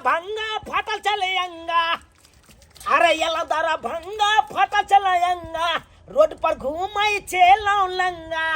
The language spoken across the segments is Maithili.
दरभंगा फाटल चले अंगा, अरे एलौ दरभंगा फाटल चले अंगा, रोड पर घूमै छेलौ लंगा।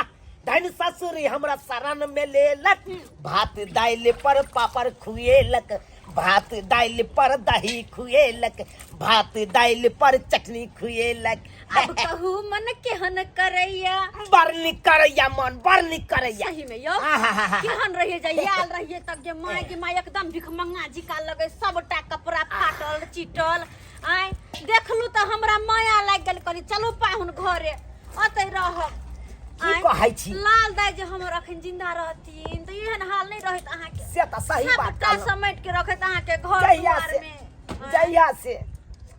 धन ससुरी हमरा शरण में लेलक, भात दालि पर पापड़ खुएलक, भात दालि पर दही खुएलक, भात दालि पर चटनी खुएलक। अब कहू मन केहन करैया? बड़ नीक करैया मन, बड़ नीक करैया। सही में यौ, केहन रहिए जाइए, आयल रहिए तब के माय के माय एकदम भिखमंगा जिका लगे, सबटा कपड़ा फाटल चिटल। आय देखलू तऽ हमरा माया लागि गेल, कहली चलू पाहुन घरे ओतै रहब। की कहै छी? लाल दाइ जे हमर अखन जिंदा रहथिन तऽ एहन हाल नहि रहैत अहाँके। से तऽ सही बात सबटा कहलहुँ। समेट के रखैत अहाँके घर जहिया दुआर से में। आँय। जहिया से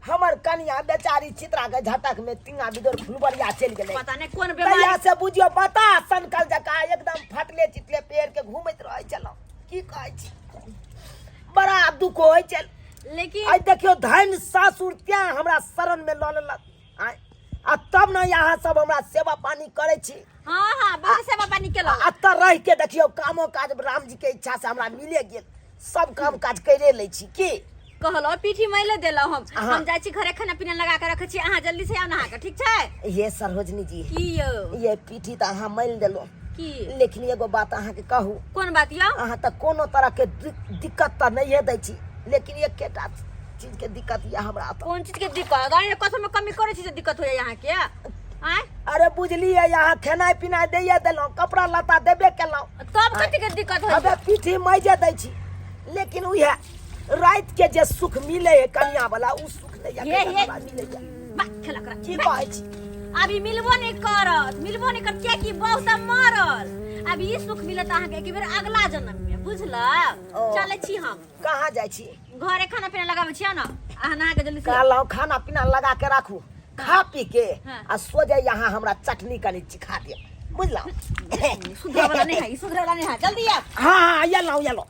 हमर कनिया बेचारी चित्रा के झटक में तिंगा बिदोर फुलबरिया चलि गेलै, पता नहि कोन तहिया बीमारी से बुझियो बता सनकल जकाँ एकदम फटले चिटले पेड़ के घूमैत रहै छलहुँ। की कहै छी, बड़ा दुख होइ छल। लेकिन आइ देखियौ धन सासुर त्यां हमरा शरण में लऽ लेलक। आँय, आ तब ने यहाँ सब हमरा सेवा पानी करै छी। हाँ हाँ, बहुत सेवा पानी केलहुँ। आ एतऽ रहि के देखियौ कामो काज राम जी के इच्छा से हमरा मिले गेल, सब काम काज करे लै छी। की कहलहुँ पीठी मैले देलहुँ हम। हाँ। हम जाइ छी घरे, खाना पीना लगा के रखै छी, अहाँ जल्दी से आउ नहा के, ठीक छै? ये सरोजनी जी। की यौ? ये पीठी तऽ अहाँ मैल देलहुँ। की? लेकिन एगो बात अहाँके कहू। कोन बात यौ? अहाँ तऽ कोनो तरह के दिक्कत तऽ नहिए दै छी, लेकिन एकेटा चीज के दिक्कत यऽ हमरा तऽ। कोन चीज के दिक्कत? अरे कसम में कमी करै छी जे दिक्कत होइया अहाँके? आँय? अरे बुझलियै, अहाँ खेनाइ पिनाइ दैये देलहुँ, कपड़ा लत्ता देबे केलहुँ, तब कथी के दिक्कत होइया? हबे पीठी मैजे दै छी, लेकिन उएह राति के जे सुख मिले है कनिया वाला, उ सुख नहीं ये, ये। हमरा मिले है। बा, खेला करा। की कहै छी? अभी मिलबो नहीं करत, मिलबो नहीं करत, कियाकि बहुत मरल। अभी ई सुख मिलत अहाँके एक बेर अगला जन्म में, बुझल? ओ। चलै छी हम। कहाँ जाइ छी? घरे खाना पीना लगाबै छियै ने, अहाँ नहा के जल्दी से। कहलहुँ खाना पीना लगा के राखू, खा पी के हाँ। आ सोझे यहाँ हमरा चटनी कनी चिखा दिअ, बुझलहुँ? सुधरे वाला नहीं है, ई सुधरे वाला नहीं है, जल्दी आब। हाँ हाँ, एलहुँ एलहुँ।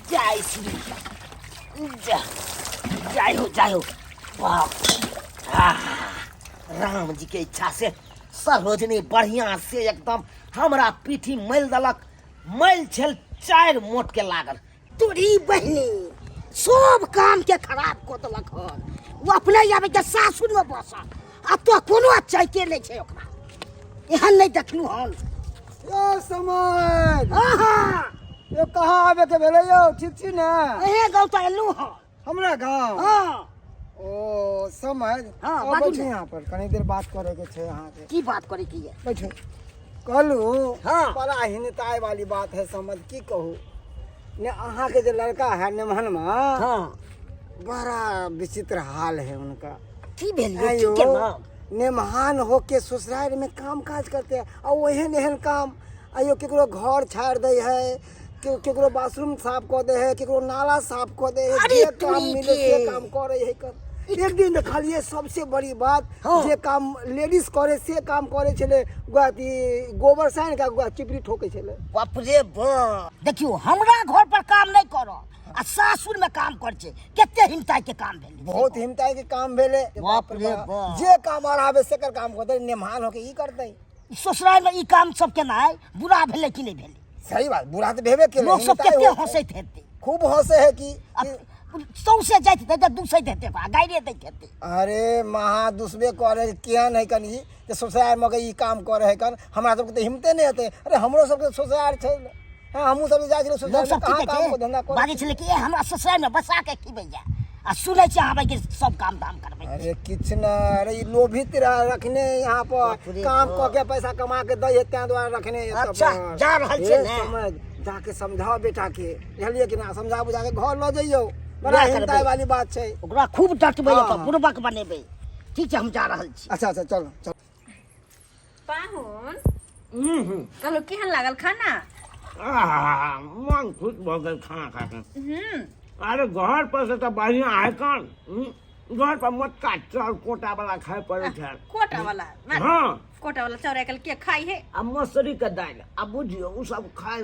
जय श्री जय जय हो जय हो। बाप, आह, राम जी के इच्छा से सरोजनी बढ़िया से एकदम हमरा पीठी मैल देलक, मैल छल 4 मोट के लागल। तोरी बहिनी सब काम के खराब कऽ देलक हन। ओ अपने आबै के सासुर में बसल आ तो कोनो चैते नहि छै ओकरा, एहन नहि देखलहुँ हन। यौ समाज। आहा। यौ कहाँ आबे के भेलै यौ? ठीक छी ने? अहें गाँव तऽ एलहुँ हन। हमरा गाँव? हाँ। ओ समाज। हाँ, आउ, बाजू बैठू ने। यहाँ पर, कनी देर बात करे के छै अहाँ के। की बात करे के ये? बैठू। कहलू, हाँ। बड़ा हिनताय वाली बात है समझ, की कहू ने, अहाँ के जे लड़का है नेमहनमा, हाँ। बड़ा विचित्र हाल है उनका। की भेल यौ? की आयो, केना? नेमहान होके ससुराल में काम काज करते हैं और ओहन एहन काम, आयो केकरो घर छाड़ दे है, केकरो बाथरूम साफ कऽ दे है, केकरो नाला साफ कऽ दे है, अरे जे काम तुरी मिले के। से काम करे है। कर एक दिन देखलिए सबसे बड़ी बात, हाँ। जे काम लेडीज करे से काम करे छले, अथी गोबर सानि के चिपरी ठोके छले। बाप रे बाप, देखियो हमरा घर पर काम नहीं करत आ सासुर में काम कर छै, कते हिमताई के काम भेलै। बहुत हिमताई के काम भेलै। बाप रे बाप। जे काम आराबे सेकर काम करतै, नेमहान होके ई करतै। ससुराल में ई काम सब केनाइ बुरा भेलै कि नहि भेलै? सही बात, बुरा तऽ भेबे केलै। लोक सब हिमताई कते होइ छै। हंसैत हेतै। खूब हंसे है कि आ सौंसे जाइत हेतै तऽ दुसैत हेतै, ओकरा गाइरे दैत हेतै। अरे महा दुसबे करे केहन है कनी जे ससुराल में ई काम करे है कन, हमरा सबके तऽ हिम्मते नहि हेतै। अरे हमरो सबके ससुराल छै, हाँ, हमहूँ सब जाइ छलियै ससुराल लोक सब में, की कहाँ कहै काम छै? को धंधा करे। बाजै छलै कि ए हमरा ससुराल में बसा के खिबैया, आ सुनै छी अहाँ के सब काम धाम करबै। अरे किछु ने, अरे ई लोभित रखने यहाँ पर बाप रे काम बाप। कऽ के पैसा कमा के दै है, ताहि दुआरे रखने है एतऽ अच्छा, पर। जा रहल छियै हे ने? समझ, जाके समझाओ बेटा के, बुझलियै कि ना? समझा बुझा के घर लऽ जइयौ, बड़ा वएह करबै। हिनताइ वाली बात छै। ओकरा खूब डटबै, हाँ, ओकर हाँ। बुड़बक बनेबै। ठीक छै, हम जा रहल छी। अच्छा अच्छा, चलो चलो। पाहुन, कहलहुँ केहन लागल खाना? आहा, मन खुश भऽ गेल खाना खा के। अरे घर पर से तऽ बढ़िआँ है कन, घर पर मोटका चाउर कोटा वाला खाय पड़ै छै। कोटा वाला? हाँ। कोटा वाला चाउर आइ काल्हि के खाइ है? आ मसुरी के दालि, आ बुझियौ ओ सब खाय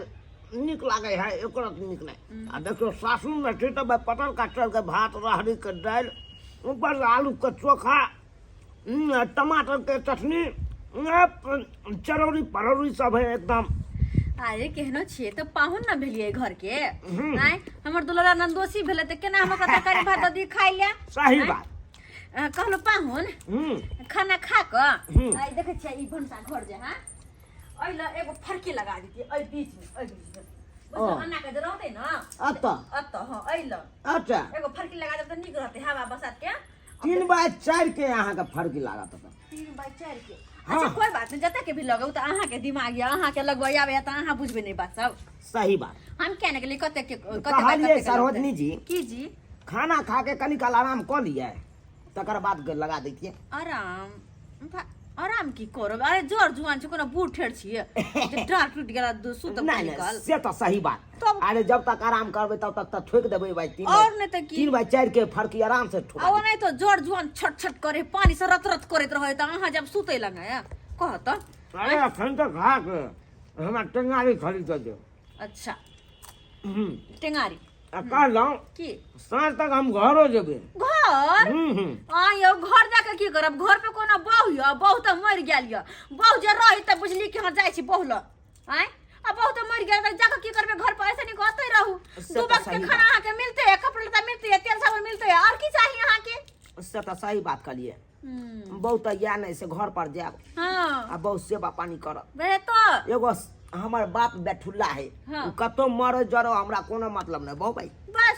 नीक लागै है, एको रत्ती नीक नहि। आ देखियौ सासुरमे छी तऽ पतरका चाउर के भात, राहड़ि के दालि, ऊपर से आलू के चोखा, टमाटर के चटनी, चरौरी परौरी सब है एकदम। अरे केहनो छियै तऽ पाहुन न भेलियै घर के। आँय, हमर दुलारा नंदोसी भेलै तऽ केना हम ओकरा तरकारी भात दऽ दी खाइ लए? सही आँय? बात। कहलहुँ पाहुन, खाना खा कऽ आइ देखै छियै ई भनसा घर जे है, एहि लए एगो फरकी लगा दितियै एहि बीच मे, एहि बीच मे। बुझलहुँ, ओ। अन्ना के जे रहतै ने। अतऽ? अतऽ, हँ, एहि लए। अच्छा। एगो फरकी लगा देब तऽ नीक रहतै हवा बसात के। 3 बाय 4 के अहाँके फर्की लागत ओतऽ। 3 बाय 4 के? हाँ। अच्छा, कोई बात नहीं, जते के भी लगौ तऽ अहाँके दिमाग यऽ, अहाँके लगबै आबैया तऽ अहाँ बुझबै नहि बात सब। सही बात। हम किया नहि गेलियै कते के कते बाय कहलियै कते के लगतै। सरोजनी जी। की जी? खाना खा के कनी काल आराम कऽ लियै, तकर बाद लगा दैतियै। आराम आराम की करब? अरे जोर जुआन छै, कोनो बूढ़ ठेर छियै जे डाँर टूटि गेला सुतब नहि कनी नहि काल। से तऽ सही बात। तब? अरे जब तक आराम करबै तब तक तऽ ठोकि देबै भाई तीन और नहि तऽ की? 3 बाय 4 के फर्की आराम से ठोका। आ ओनाहि तो जोर जुआन छट छट करे, पानी से रत रत करैत रहे, तऽ अहाँ जब सुतै लगे कह तऽ। अरे अखन तऽ खा के हमरा टेंगारी खरीद कऽ देब। अच्छा, टेंगारी। आ कहलहुँ की? साँझ तक हम घरो जेबै। घर? हम्म हम्म आ यौ, घर जाके की करब? घर पे कोनो बहु यऽ? बहु तऽ मरि गेल यऽ। बहु जे रही तऽ बुझली कि हाँ, जाइ छी बहु लग। आँय, आ बहु तऽ मरि गेल तऽ जाके की करबै घर पर? ऐसे नहीं ओतै रहू। से दू तऽ वक्त के सही खाना बात। अहाँके मिलते है, कपड़ा लत्ता मिलते है, तेल साबुन मिलते है, और की चाही अहाँके? से तऽ सही बात कहलियै। बहु तऽ या नहि से घर पर जायब आ बहुत सेवा पानी करब। वएह तऽ। एगो हमर बाप बेठुल्ला है। ओ कतौ मरे जरो हमरा कोनो मतलब नहि बहु भाई। बस।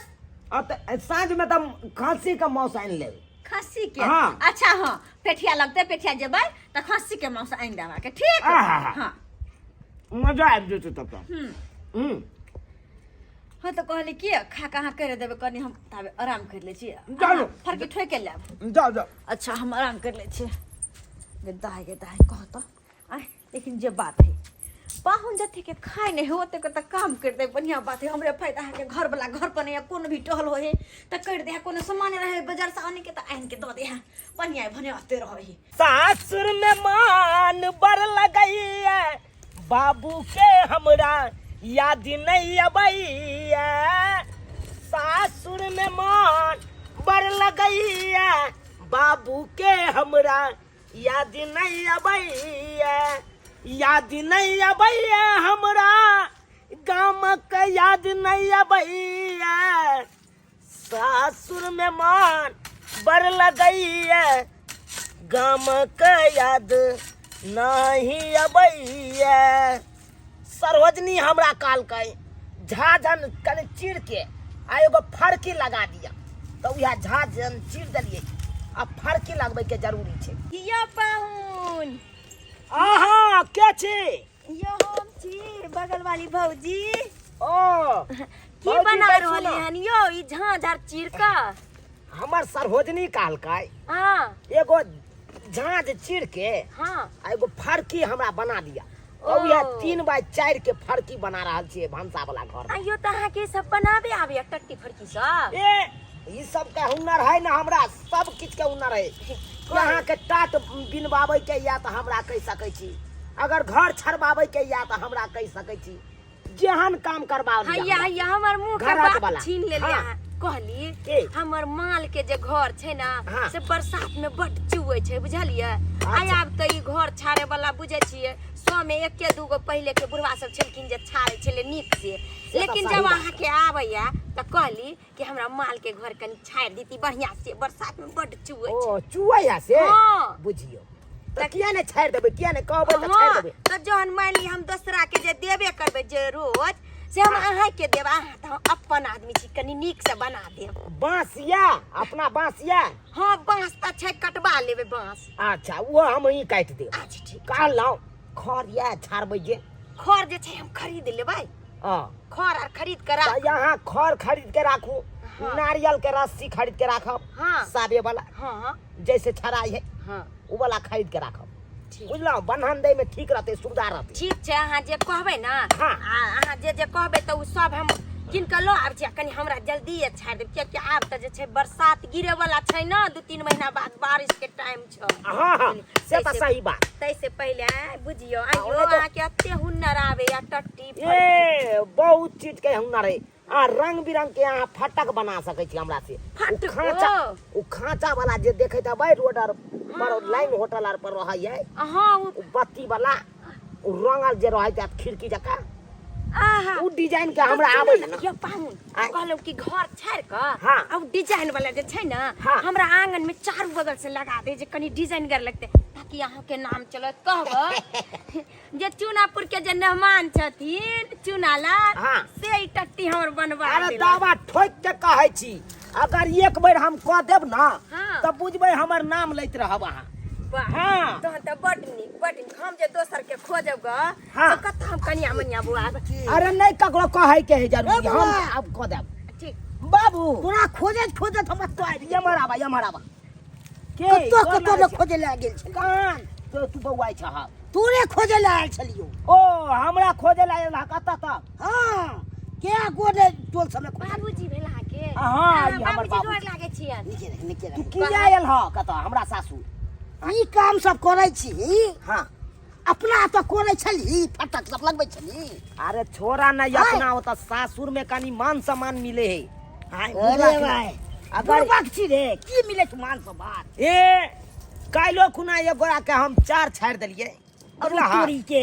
आ तऽ साँझ में तऽ खस्सी के मांस आनि लेब। खस्सी के? हाँ। अच्छा, हाँ, पेठिया लगते, पेठिया जेबै तऽ खस्सी के मांस आनि देब अहाँके, ठीक? आहा। हाँ। मजा आबि जेतै तब तऽ। हाँ, तऽ कहली कि खा के अहाँ करि देबै, कनि हम ताबे आराम करि लै छी। चलू। फरकी ठोकि लेब। जाउ जाउ। अच्छा, हम आराम करि लै छी। गे दाय, गे दाय, कह तऽ। आय, लेकिन जे बात है, पाहुन जते के खाय नहीं हो ओते के तऽ काम कर दे, बढ़िया बात है, हमरे फायदा है के घर वाला घर पर नहीं है, कोनो भी टहल होए तऽ कर दे है, कोनो सामान रहे बाजार से आने के तऽ आनि के दऽ दे है, बढ़िया है, भने आते रहे। सासुर में मान बड़ लगैया, बाबू के हमरा याद नहीं अबैया। सासुर में मान बड़ लगैया, बाबू के हमरा याद नहीं अबैया। याद नहीं अबैया हमरा गामक, याद नहीं अबैया। सासुर में मान बड़ लगैया, गामक याद नहीं अबैया। सरोजनी हमरा कहलकै झाझन कनि चीर के आ एगो फरकी लगा दिया, तऽ उएह झाझन चीर देलियै आ फरकी लगबै के जरूरी छै। यो पाहुन। अहाँ के छी? यो हम छी बगल वाली भौजी। ओ की भौजी, बना बैसू रहली ने। हन यो ई झांझर चीर का? हमर सरोजनी कहलकै एगो झाँझ चीर के आ एगो फरकी हमरा बना दिया। ओ। उएह 3 बाय 4 के फरकी बना रहल छियै भनसा वाला घर में। आइयो तऽ अहाँके ई सब बनाबे आबैया, टट्टी फरकी सब? ए, ई सब के हुनर है ना, हमरा सब किछ के हुनर है। यहाँ के टाट बिनबाबै के या तऽ हमरा कहि सकै छी, अगर घर छड़बाबै के या तऽ हमरा कहि सकै छी, जेहन काम करबा लिअ हैया हमरा। हैया, हमर मुंह के घरक बात वाला। छीन लेलियै। हाँ। अहाँ कहली की? हमर माल के जे घर छै ना, से बरसात में बड चुए छै, बुझलियै? आ आब तऽ ई घर छाड़े वाला बुझै छियै, 100 में एके दूगो पहिले के बुढ़वा सब छलखिन जे छाड़े छलै नीक से। तऽ लेकिन सही जब बात। अहाँके आबैया तऽ कहली कि हमरा माल के घर कनि छाड़ि देती बढ़िया से, बरसात में बड चुए छै। ओ चुआ या से? हाँ। बुझियौ तऽ किया नहि छाड़ि देबै? किया नहि कहबै तऽ छाड़ि हाँ, देबै। तऽ जहन मान ली हम दोसरा के जे देबे करबै जे रोज, से हम अहाँके देब, अहाँ तऽ हम अपन आदमी छी, कनि नीक से बना देब। बाँस या अपना बाँस या? हाँ, बाँस तऽ छै, कटबा लेबै बाँस। अच्छा, ओ हम ही काटि देब। अच्छा, ठीक। कहलहुँ खर या छाड़बै जे? खर जे छै हम खरीद लेबै। हाँ। खर आर खरीद के तऽ राख। यहाँ खर खरीद के राखू। हाँ। नारियल के रस्सी खरीद के राखब। साबे वाला। जैसे छड़ाई है। उ वाला खरीद के राखब। ठीक। बुझलहुँ, बन्हन दै में ठीक रहतै, सुविधा रहतै। ठीक छै, अहाँ जे कहबै ने, आ अहाँ जे जे कहबै तऽ ओ सब हम कीन कऽ लऽ आबै छी। आ कनि हमरा जल्दिए छाड़ि देब, कियाकि आब तऽ जे छै बरसात गिरे वाला छै ने, 2-3 महीना बाद बारिश के टाइम छै। हाँ हाँ से तऽ सही बात। ताहिसँ पहिले आँय, बुझियौ आइयो ओने तऽ- अहाँके एते हुनर आबैया टट्टी फटकी। ए, बहुत चीज के हुनर है। आ रंग बिरंग के अहाँ फटक बना सकै छी हमरा से। उ फटको? खाँचा, उ खाँचा वाला जे देखैत हेबै रोड आर पर, लाइन होटल आर पर रहै है। हाँ, उ बत्ती वाला, उ रंगल जे रहै छै खिड़की जकाँ। आहा उ डिजाइन के हमरा आबै ने यो पाहुन आँय। कहलहुँ कि घर छाड़ि कऽ हाँ। आ उ डिजाइन वाला जे छै ने हाँ। हमरा आंगन में चारू बगल से लगा दे जे कनि डिजाइनगर लगते ताकि अहाँ के नाम चलत कहब जे चुनापुर के जे मेहमान छथिन चुनालाल हाँ। से ई टट्टी हमर बनवा अरे देलक। दावा ठोक के कहै छी अगर एक बेर हम कह देब ना हाँ। तऽ बुझबै हमर नाम लैत रहब अहाँ वाह, हाँ। तहन तऽ बड नीक बड नीक हम जे दोसर के खोजब ग हाँ। तऽ कतऽ हम कनिया मनिया बुआ अरे नहीं ककरो कहै के है जरूरी ए हम बौआ। अब कह देब ठीक बाबू तोरा खोजैत खोजैत हम एतऽ आबि गेलियौ। एम्हर आबा एम्हर आबा के कतऽ गोर कतऽ लागै ने छै? खोजै लए गेल छलियौ कान तो तू बौआइ छह तोरे खोजै लए आयल छलियौ ओ हमरा खोजे ला आयल कतऽ तक हँ के गोरे टोल सबमे खोजै बाबूजी भेल अहाँके हाँ, ई हमर बाबूजी बाबूजी। गोर लागै छियनि नीचे रख नीचे तू रख की आयल ह कतऽ हमरा सासु ई काम सब करै छी हाँ अपना तऽ करै छली फटक सब लगबै छली अरे छोरा न हाय। अपना ओतऽ सासुर में कनी मान सम्मान मिले है हाय, अरे बुझला कि भाई नहि? अगर बुड़बक छी रे की मिले छै मान सम्मान ए काल्हो खुना एक गोरा के हम चार छाड़ि देलियै अरे बुझला हँ? तोरी के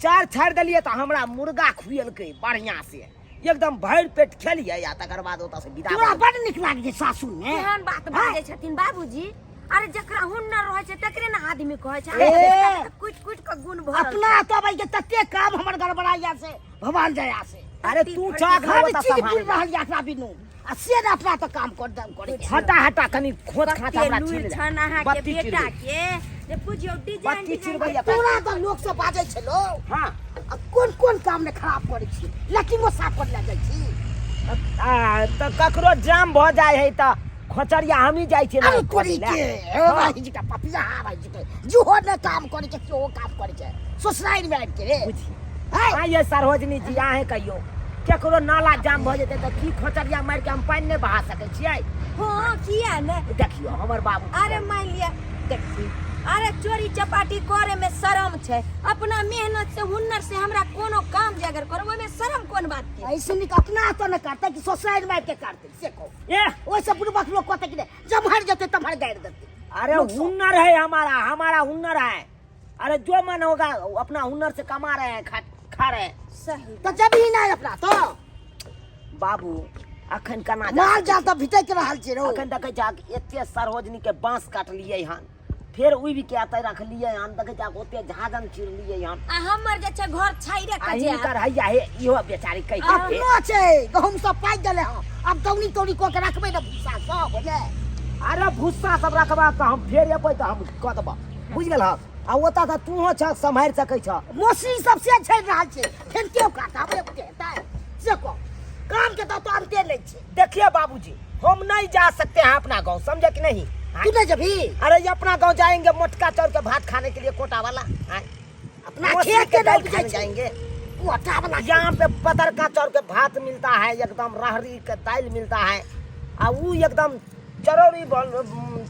चार छाड़ि देलियै तऽ हमरा मुर्गा खुएलकै बढ़िआँ से एकदम भरि पेट खेलियै आ तकर बाद ओतऽ से विदा तोरा भऽ बड नीक लागै छै सासुर मे केहन बात बाजै छथिन बाबूजी अरे जकरा हुनर रहै छै तकरे ने आदमी कहै छै ए। अहाँके तऽ कुटि कुटि कऽ गुण भरल अपना तो भाई के तते काम हमर गड़बड़ाइया से भगवान दया से अरे तू चाह हर ओतऽ चीज सम्हारे बुझ रहल या एकरा बिनु आ से ने अपना तो काम कर दम करे के। हटा हटा कनी खोज खाच कते हमरा लुरि छील छनि अहाँके बत्ती चिर बेटा के जे बुझियौ डिजाइन बत्ती डिजाइन चिरबैया तोरा तऽ लोक सब बाजै छै लो हाँ आ कोन कोन काम ने खराब करै छी लैट्रिनो साफ कर लए जाइ छी आ, तऽ ककरो जाम भऽ जाइ है तऽ खोचरिया हमही जाइ छियै ने अरे तोरी खोजै लए। के ओ भाई जी का पपिया हा भाई जी के जुहो ने काम करे के सेहो काम करे के ससुराल में आबि के रे बुझी है हाँ ये सरोजनी जी अहें कहियो केकरो नाला जाम भऽ जेतै तऽ की खोचरिया मारि के हम पानि नहि बहा सकै छियै हँ किया ने देखियौ हमर बाबू अरे मान लिअ देखी अरे चोरी चपाटी करे में शरम छै अपना मेहनत से हुनर से हमरा कोनो काम जे अगर करब ओहिमे शरम कोन बात के ऐसे निक अपना तो न करते कि ससुराल में आबि के करते से कहो ए ओइसे बुढ़बक लोग कहते कि नहीं जब हर जेते तब हर गाड़ि देते अरे हुनर है हमारा हमारा हुनर है अरे जो मन होगा वो अपना हुनर से कमा रहे हैं खा खा रहे हैं सही तो जब ही नहीं अपना तो बाबू अखन केना जा माल जाल तऽ भिटक रहल छै रौ अखन देखै छहक एते सरोजनी के बांस काटलियै हन फेर उबि के एतऽ रखलियै हन देखै छहक ओते झाजन चिरलियै हन आ हमर जे छै घर छाइरे आ के जायब हिनकर हैया हे इहो बेचारी कहि देतै अपनो छै गहूम सब पाकि गेलै हँ आब दौनी तौनी कऽ के रखबै ने भूसा सब बुझले अरे भुस्सा सब रखबा तऽ हम फेर एबै तऽ हम कऽ देबऽ बुझि गेलहक आ ओतऽ तऽ तूहो छह सम्हारि सकै छह मौसी सब से छाड़ि रहल छै फेर केओ काट हमरे बुझे हेतै से कह काम के तऽ तो अन्ते नहि छै देखिए बाबूजी हम नहीं जा सकते हैं अपना गांव समझे कि नहीं तू नहीं जबी अरे ये अपना गांव जाएंगे मोटका चाउर के भात खाने के लिए कोटा वाला हाँ? अपना मौसी खेत के के दाल नहीं खाने उपजै छै जाएंगे कोटा वाला यहाँ पे पतर का चाउर के भात मिलता है एकदम राहरी के दाल मिलता है आ वो एकदम चरौरी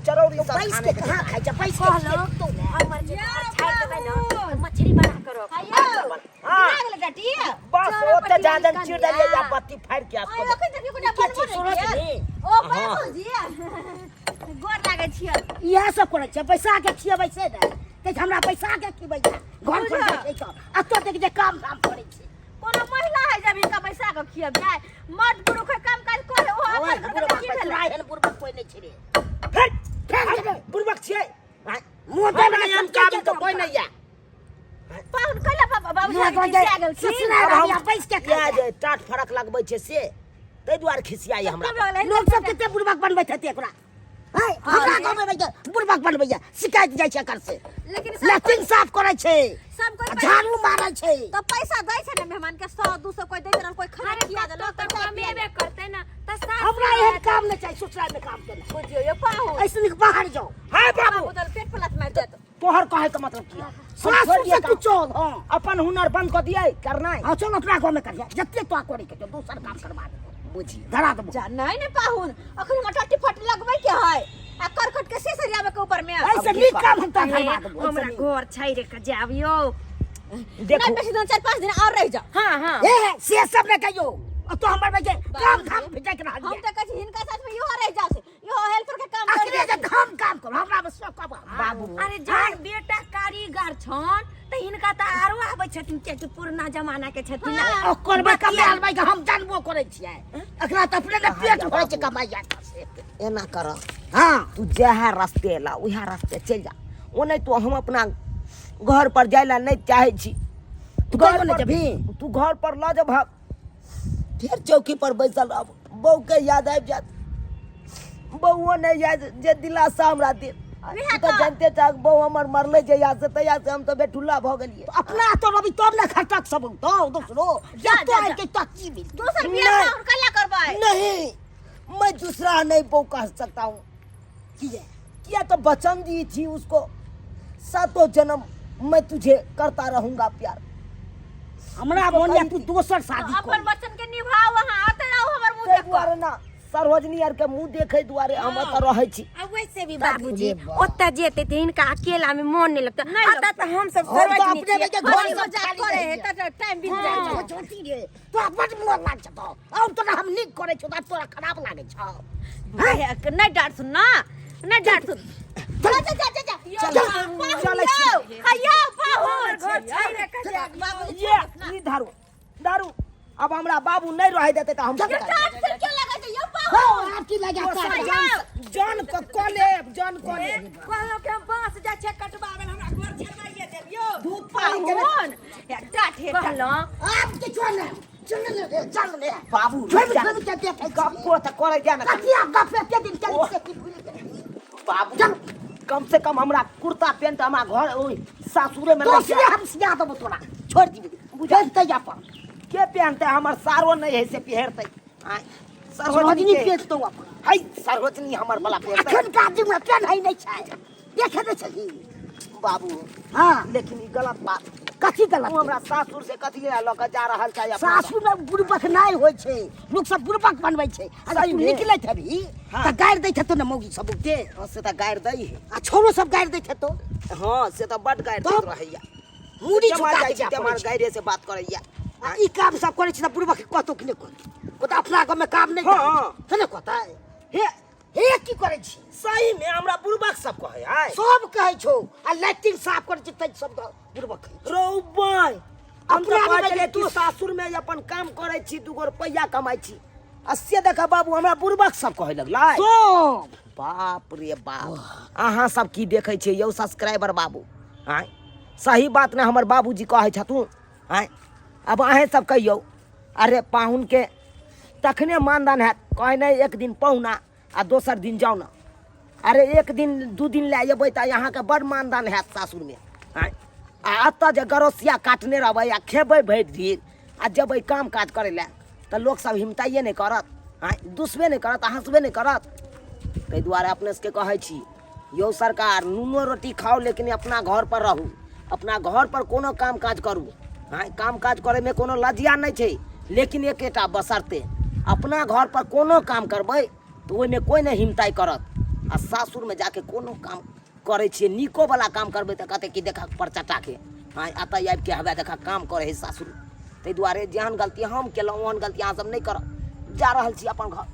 चरौरी सब पैस खाने के के कहाँ खाइ छै पैस के कहलहुँ खेतौ ने हमर जे घर छाड़ि देबै ने तऽ मछली बना कऽ रख आयो हाँ। लागल डटी बस चलो ओते पटिया जाजन निकाल चिर देलियै लिया। या बत्ती फाड़ि के आयो अखन तक कोनो के बनबो छी नहि सुनत किया। नी? ओ बाबूजी गोर लागै छियै इएह सब करै छै पैसा के खियबै से ने कहै छै हमरा पैसा के खिबै छै घर पर जाइ छै तऽ एतऽ देख जे काम धाम करै छै कोनो महिला है जब हिनका पैसा के खियब जाय मर्द पुरुष है काम काज करे ओ ओए, अपन घर के बुढ़बक की भेलै तोरा एहन बुढ़बक कोइ नहि छै रे फेर फेर जेबै। बुड़बक छियै आँय? मुँह हमरा देबै एहन काबिल तऽ कोइ नहि यऽ पाहुन कैला बाबा बाबूजी मुँह खिसिया गेलखिन ससुराल आब हम आबि बैस के इएह खाइ जे टाट फरक लगबै छै से ताहि दुआरे खिसियाइ हमरा कब लगलै? लोक सब कते बुढ़बक बनबैत हेतै एकरा है हमरा गाँव में बैठ बुढ़बक बनबैया शिकायत जाइ छै एकर से लेकिन सब लैट्रिन साफ करै छै सब कोइ आ झाड़ू मारै छै तो पैसा दै छै ने मेहमान के 100 200 कोई दैत रहल कोई खाना अरे खिया कतौ देलक तऽ कमेबे करतै ने तऽ सास हमरा एहन काम नहि चाही ससुराल में काम केना बुझियौ यो पाहुन ऐसे नीक बाहर जाओ हाय बाबू बाबू दल पेट पर लात मारि देत तोहर कहै के मतलब की है? हम सासुर छोड़ि दियै से काम। तू चल हाँ अपन हुनर बंद कऽ दियै करनाइ हाँ चल अपना गाँव में करिया जते तो करे के छौ, दोसर काम करवा देबो बुझिए धरा देबो जा नहीं ने पाहुन अखन हमरा टट्टी फट लगबै के है आ करकट के से सरियावे के ऊपर में ऐसे नीक काम हम तो करवा देबो हमरा घर छाड़ि के जायब यौ देखू नहीं बेसी दिन 4 5 दिन और रह जाओ हाँ हाँ ए से सब ने कहियो और तो हमर बजे काम धाम भेजै के रहल हम ये। तो कहै छी हिनका साथ में इहो रह जाओ से इहो हेल्पर के काम कर अखने जे हम काम करू हमरा में सौ कब बाबू अरे जहन बेटा कारीगर छन तऽ हिनका तऽ आरो आबै छथिन कियाकि पुरना जमाना के छथिन ना। ओकर बे कमायल भाई हम जानबो करै छियै एकरा तऽ अपने ने पेट भरै छै कमाइया से एना कर हाँ तू जएह रास्ते एला उएह रास्ते चलि जा ओ नहि तो हम अपना घर पर जाय ला नहीं चाहे छी तू घर कहियो नहि पर- जेबही? तू घर पर लऽ जेबह फेर चौकी पर बैसल रहब बहू के याद आबि जायत बउओ नहीं याद जे दिलासा हमरा दे वएह तू तऽ तऽ। जानते छहक बहू हमर मरले जहिया से तहिया से हम तऽ बेठुल्ला भऽ गेलियै अपना तो रवि तब ने खटक सब तो दोसरो जा, जतो जा, आइ जा। के तो की मिल दोसर बियाह नहीं। पाहुन कला करबै नहीं मैं दूसरा नहीं बहू कह सकता हूँ किया किया तो वचन दी थी उसको सातों जन्म मैं तुझे करता रहूंगा प्यार हमरा मन या तू दोसर शादी अपन कर वचन के निभाओ अहाँ आते रहो हमर मुंह ताहि देख दुआरे ना सरोजनी आर के मुंह देखे दुआरे हम एतऽ रहै छी आ वैसे भी बाबूजी ओतऽ जेते तऽ हिनका अकेला में मन नहीं लगता नहीं अतः तऽ हम सब हम तऽ सरोजनी अपने छियै। बेटे घर हँसी सब मजाक खाली करे है रहैया। तऽ टाइम बीत जाइ छै छोटी रे तोरा बड मोन लाग छतो और तोरा हम नीक करे छौ त तोरा खराब लागे छौ नहीं डांट सुन ना नहीं डांट सुन जा जा जा जा चल, चलै छी। हैया पाहुन घर छोड़ि कऽ जायब बाबूजी। ये ई दारू दारू अब हमरा बाबू नहीं रहे देते तऽ हम की करबै? डांट सुन क्यों लगा छै यौ पाहुन हां आप की लगा दोसर जान जान के कऽ लेब जान कऽ लेब कहलहुँ कि हम बाँस जाइ छियै कटबाबै लए, हमरा घर छड़बाइए देब यौ। धूप पानी के पाहुन या डांट हे डांट। कहलहुँ आप के छोड़ ने चल ने रे चल ने बाबू छोड़ रुक जा। छोड़ के देखे गप्पो तऽ करै जा ने कथिया गप एते दिन चल से की भूल गेली बाबू कम से कम हमरा कुर्ता पेंट हमरा घर ओहि सासुरे में दोसरे हम सिया देबो तोरा छोड़ दिबी बुझल त अपन के पहनते हमर सारो नहीं है से पहिरते आय सरोजनी के पेट तो अपन है सरोजनी हमर वाला पहिरते अखन का दिन में पेन है नहीं छै देखे नै छही बाबू हां लेकिन ई गलत बात कथी गलत तू हमरा सासुर से कथी लऽ के जा रहल छै अपना सासुर में बुड़बक नहीं होइ छै लोक सब बुड़बक बनबै छै अगर सही तू में। निकलैत हेबही हाँ। तऽ गारि दैत हेतौ ने मौगी सब के हाँ, से तऽ गारि दै है आ छोरो सब गारि दैत हेतौ हाँ से तऽ बड गारि तब? दैत रहैया मूड़ी जमा झुका जाइ के छी जाय तऽ पड़ै हमर छै। गारिये से बात करैया आ ई काम सब करै छै तऽ बुड़बक कतौ कि नहि कहतौ कहतौ अपना गाँवमे काम नहि हाँ, करै हाँ। छै ने कहतै हे हे की करै छी सही में हमरा बुड़बक सब कहै है सब कहै छौ आ लैट्रिन साफ करै छै तै सब बुड़बक कहै छै। रौ बाय हम तऽ अपना कहै में छलियै जे तू सासुर में अपन काम करै छी दूगो रुपैआ कमाइ छी आ से देख बाबू हमरा बुड़बक सब कहै लगलै सब बाप रे बाप अहाँ सब की देखै छियै यौ सब्सक्राइबर बाबू आँय सही बात ने हमर बाबूजी कहै छथुन आँय आब अहेँ सब कहियौ अरे पाहुनके तखने मानदान हैत कहै नहि एक दिन पहुना आ दोसर दिन जाउ ने अरे एक दिन दू दिन लए अयबै तऽ अहाँके बड़ मानदान हैत सासुरमे आँय आ एतऽ जे गरोसिया काटने रहबै आ खेबै भरि दिन आ जेबै काम काज करै लए तऽ लोकसभ हिमताइए नहि करत आँय दुसबे नहि करत आ हँसबे नहि करत ताहि दुआरे अपने सबके कहै छी यौ सरकार नूनो रोटी खाउ लेकिन अपना घर पर रहू अपना घर पर कोनो काम काज करू आँय काम काज करैमे कोनो लज्जा नहि छै लेकिन एकेटा बशर्ते अपना घर पर कोनो काम करबै तऽ ओहिमे कोइ नहि हिमताइ करत आ सासुरमे जाके कोनो काम करै छियै नीकोवला काम करबै तऽ कहतै कि देखा परचटाके आँय एतऽ आबिके हवे देखा काम करै हइ सासुर ताहि दुआरे जेहन गलती हम केलहुँ ओहन गलती अहाँ सब नहि करब जा रहल छी अपन घर।